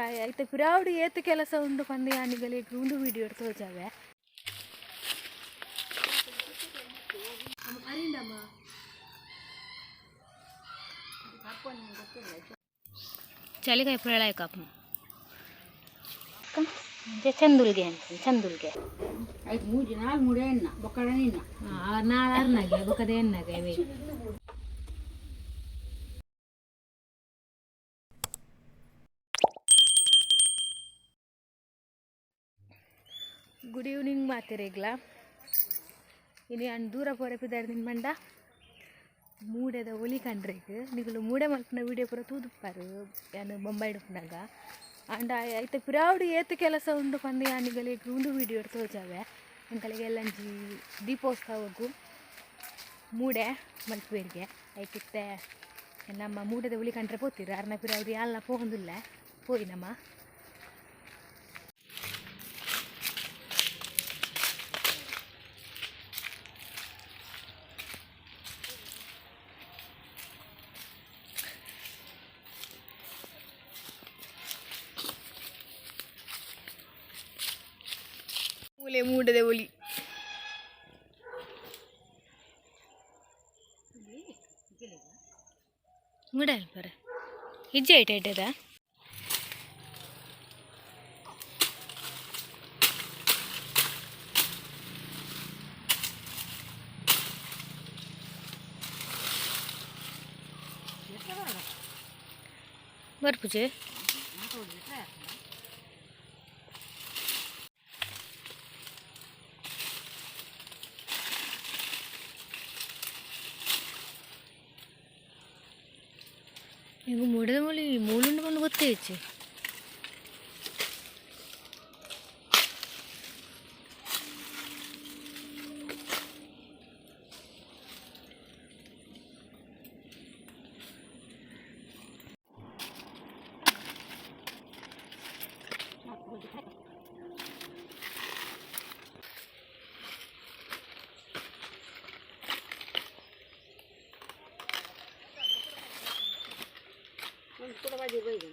ಆಂಡ ಐತ ಪಿರಾವುಡು ಏತ್ ಕೆಲಸ ಉಂಡು ಪಂದ್ ಯಾನಿಗಲೆಗ್ ಉಂದು ವಿಡಿಯೋ ತೋಜಾವೆ. ಚಳಿಗಾಯಿ ಪ್ರಳಯ ಕಾಪು ಚಂದುಲ್ಗೆ ಚಂದುಲ್ಗೆ ಐದು ಮೂಜಿ ನಾಲ್ ಮೂಡೆ ಎಣ್ಣ ಬೊಕ್ಕಡ ನಿನ್ನ ನಾಲ್ ಅರ್ನಾಗೆ ಬೊಕ್ಕದ ಎಣ್ಣಗೆ ಅವೇ. ಗುಡ್ ಈವ್ನಿಂಗ್ ಮಾತೆರೆಗ್ಲ. ಇನಿ ಯಾನ್ ದೂರ ಪೋರೆ ಪಿದಾಡ್ದಿನ ಪಂಡ ಮೂಡೆದ ಒಲಿ ಕಂಡ್ರೆಗ್ ನಿಕುಲು ಮೂಡೆ ಮಲ್ಪುನ ವೀಡಿಯೋ ಪೂರ ತೂದುಪ್ಪರು ಯಾನ್ ಬೊಂಬಾಯಿಡ್ ಉಪ್ಪುನಗ. ಆಂಡ ಐತ ಪಿರಾವುಡು ಏತ್ ಕೆಲಸ ಉಂಡು ಪಂದ್ ಯಾನ್ ನಿಗಲೆಗ್ ಉಂದು ವೀಡಿಯೋ ತೋಜಾವೆ. ಎಂಕಲೆಗ್ ಎಲ್ಲಂಜಿ ದೀಪೋತ್ಸವಗು ಮೂಡೆ ಮಲ್ಪುವೆರ್ಗೆ ಐಕಿತ್ತೆ ನಮ್ಮ ಮೂಡೆದ ಒಲಿ ಕಂಡ್ರೆ ಪೋತಿರು ಅರ್ನ ಪಿರಾವುಡು ಯಾನ್ಲ ಪೋವೊಂದುಲ್ಲೆ ಪೋಯಿ ನಮ್ಮ. ಮೂಲೆ ಮೂಡದ ಒಲಿ ಮೂಡ ಅಲ್ಪರ ಇಜ್ಜೆ ಐಟ ಇಟ್ಟದ ಬರ್ಪುಜೆ. ಈಗ ಮೂಡದ ಮೂಲಿ ಮೂಲುಂಡು ಬಂದು ಗೊತ್ತೇ ಇಜ್ಜಿ. ಒಂದು ಕೂಡ ಬಾಜಿ ಬೈದು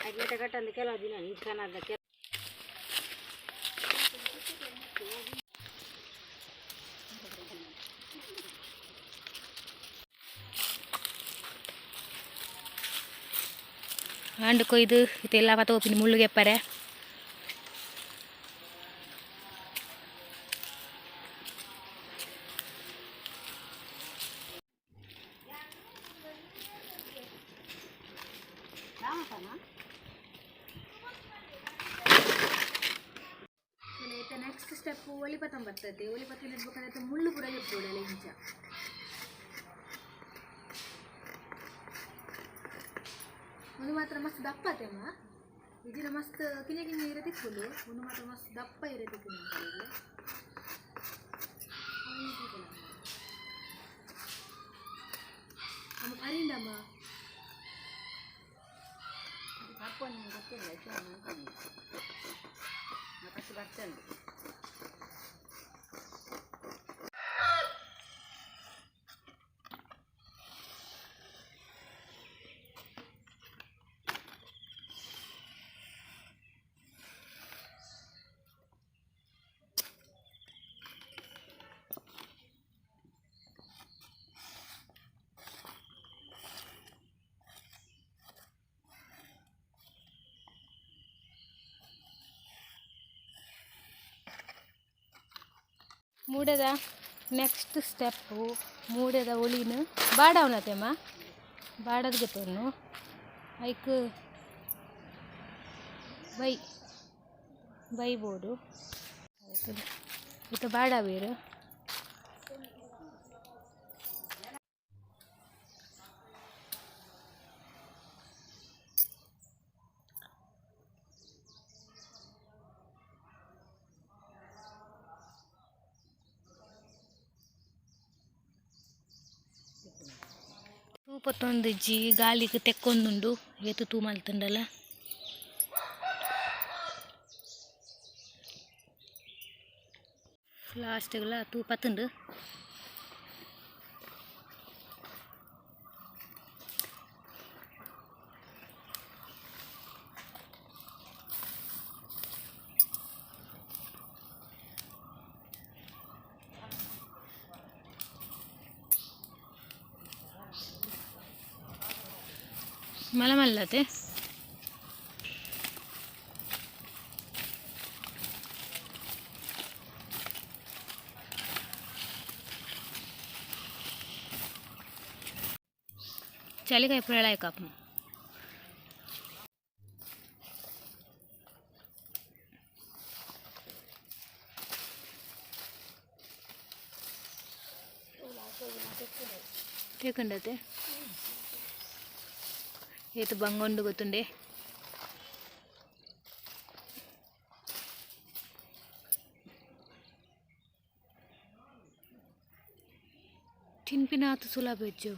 ಐದು ಕಟ್ಟಂದು ಕೆಲವು ದಿನ ನಿಂತ್ಕನದ. ಆಂಡ್ ಕೊಯ್ದು ಇತ್ತೆಲ್ಲ ಪತ ಒಪ್ಪಿನ ಮುಳ್ಳುಗೆ ಪರೆ. ನೆಕ್ಸ್ಟ್ ಸ್ಟೆಪ್ ಒಲಿಪತಂ ಬರ್ತದೆ. ಒಲಿಪತ್ತ ನೆಡ್ಬೇಕಾದ್ರೆ ಮುಳ್ಳು ಪೂರ ಇರ್ಬೋಡಲ್ಲ ಇಂಚ. ಒಂದು ಮಾತ್ರ ಮಸ್ತ್ ದಪ್ಪ ಅತೆಮ್ಮ ಇದಿನ ಮಸ್ತ್ ಕಿನ್ಯ ಕಿನ್ಯ ಇರ ತಿಕ್ಕುಂಡು. ಒಂದು ಮಾತ್ರ ಮಸ್ತ್ ದಪ್ಪ ಇರ ತಿಕ್ಕುಂಡು. ಅಮ್ಮ ಅರಿಂಡಮ್ಮ. ಗೊತ್ತಿಲ್ಲ ಫಸ್ಟ್ ಬರ್ತೇನೆ. ಮೂಡೆದ ನೆಕ್ಸ್ಟ್ ಸ್ಟೆಪ್ಪು ಮೂಡೆದ ಒಲಿನ ಬಾಡವನತೆಮ್ಮ ಬಾಡದ ಗೊತ್ತನ್ನು ಐಕ್ ಬೈ ಬೈ ಬೋಡು ಇತ್ತ ಬಾಡವೇರು. ತೂ ಪತ್ತೊಂದಿಜ್ಜಿ ಗಾಲಿಗ್ ತೆಕ್ಕೊಂದುಂಡು ಏತ್ ತೂ ಮಲ್ತುಂಡಲ. ಲಾಸ್ಟ್ಗ್ಲ ತೂ ಪತ್ತುಂಡು. ಮಲ ಮಲ್ಲತೆ. ಚಳಿಗಾಯಿ ಪುರಳಾಯ ಕಾಪು. ತೇಕಂಡತೆ ಏತು ಬಂಗೊಂಡು ಗೊತ್ತುಂಡೆ. ತಿನ್ಪಿನಾತು ಸುಲಭ ಹೆಚ್ಚು.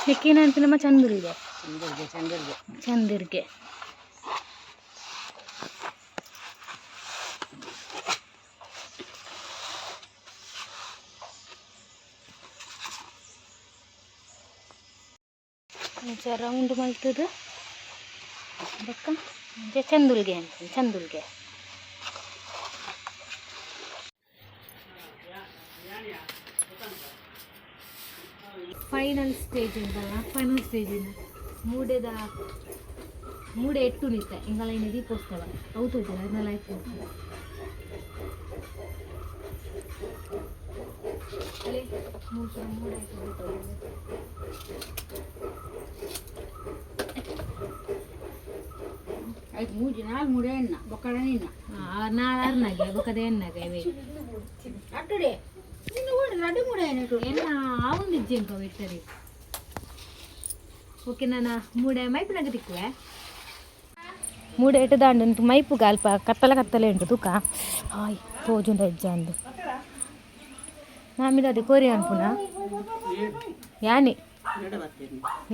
ನೆಕ್ಕೇನ ಅನ್ಪಿನಮ್ಮ ಚಂದುಲ್ಗೆ? ಚಂದಿರ್ಗೆ, ಚಂದಿರ್ಗೆ. ಚಂದಿರ್ಗೆ. ಅಂಚ ರೌಂಡ್ ಮಲ್ತದು ಬೊಕ್ಕ ಅಂಚ ಚಂದುಲ್ಗೆ ಅಂತ ಚಂದುಲ್ಗೆ. ಫೈನಲ್ ಸ್ಟೇಜ್ ಉಂಟಲ್ಲ, ಫೈನಲ್ ಸ್ಟೇಜ್ ಮೂಡೆದ ಮೂಡೆ ಎಟ್ಟು ನಿತ್ತ ಎಂಗಲ ಇನ್ನು ದೀಪೋತ್ಸವ ಅವು ತೋಜಲ್ಲ, ಅದನ್ನೆಲ್ಲ ಆಯ್ತು. ಅಲ್ಲಿ ಮೂರು ಮೂಡೆ ಆಯ್ತು. ಆಯ್ತು, ಮೂಜಿ ನಾಲ್ ಮೂಡೆ ಎಣ್ಣ ಬೊಕ್ಕಡ ನಿನ್ನ. ನಾಳೆ ಅರ್ನಾಗೆ ಬೊಕ್ಕದ ಎನ್ನಾಗೆ ಅವೇ. ಅಟ್ಟಡೆ ನಿನ್ನ ಓಡಿ ರಡ್ಡು ಮೂಡೆ ಏನಿಟ್ಟು. ಎನ್ನ ಆವೊಂದಿಜ್ಜೆ ಇಂಕ ಇಟ್ಟರೆ. ಓಕೆ, ನಾನು ಮೂಡೆ ಮೈಪುನಾಗ ತಿಕ್ಕುವೆ. ಮೂಡೆ ಎಟ್ಟು ದಾಂಡು ಉಂಟು ಮೈಪುಗ ಅಲ್ಪ ಕತ್ತಲ ಕತ್ತಲೆ ಉಂಟು ತೂಕ. ಹಾಯ್, ತೋಜುಂಡ ಹೆಜ್ಜೆ ಅಂದು ನಾಮಿದ ಅದೇ ಕೋರಿ ಅನ್ಪುನ ಯಾನಿ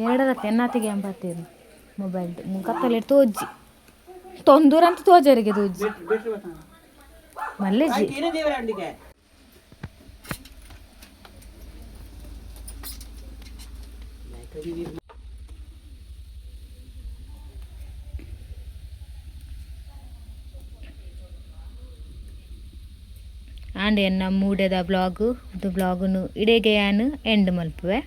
ಎರಡರತ್ತೆ ಎನ್ನಾತಿಗೆ ಎಂಬತ್ತೀರು ಮೊಬೈಲ್ ಕತ್ತಲೆ ತೋಜ್ಜಿ ತೊಂದೂರಂತ ತೋಜರಿಗೆ ತೋಜ್ಜಿ ಮಲ್ಲೆಜ್ಜಿ. ಆಂಡ್ ಎನ್ನ ಮೂಡೆದ ಬ್ಲಾಗ್ ಇದು ಬ್ಲಾಗುನು ಇಡೇಗೆ ಯಾನ್ ಎಂಡ್ ಮಲ್ಪುವೆ.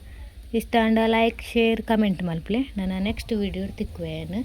ಇಷ್ಟ ಆಂಡ ಲೈಕ್, ಶೇರ್, ಕಮೆಂಟ್ ಮಲ್ಪಲೆ. ನನ್ನ ನೆಕ್ಸ್ಟ್ ವೀಡಿಯೋ ತಿಕ್ಕುವೆ ಯಾನ್.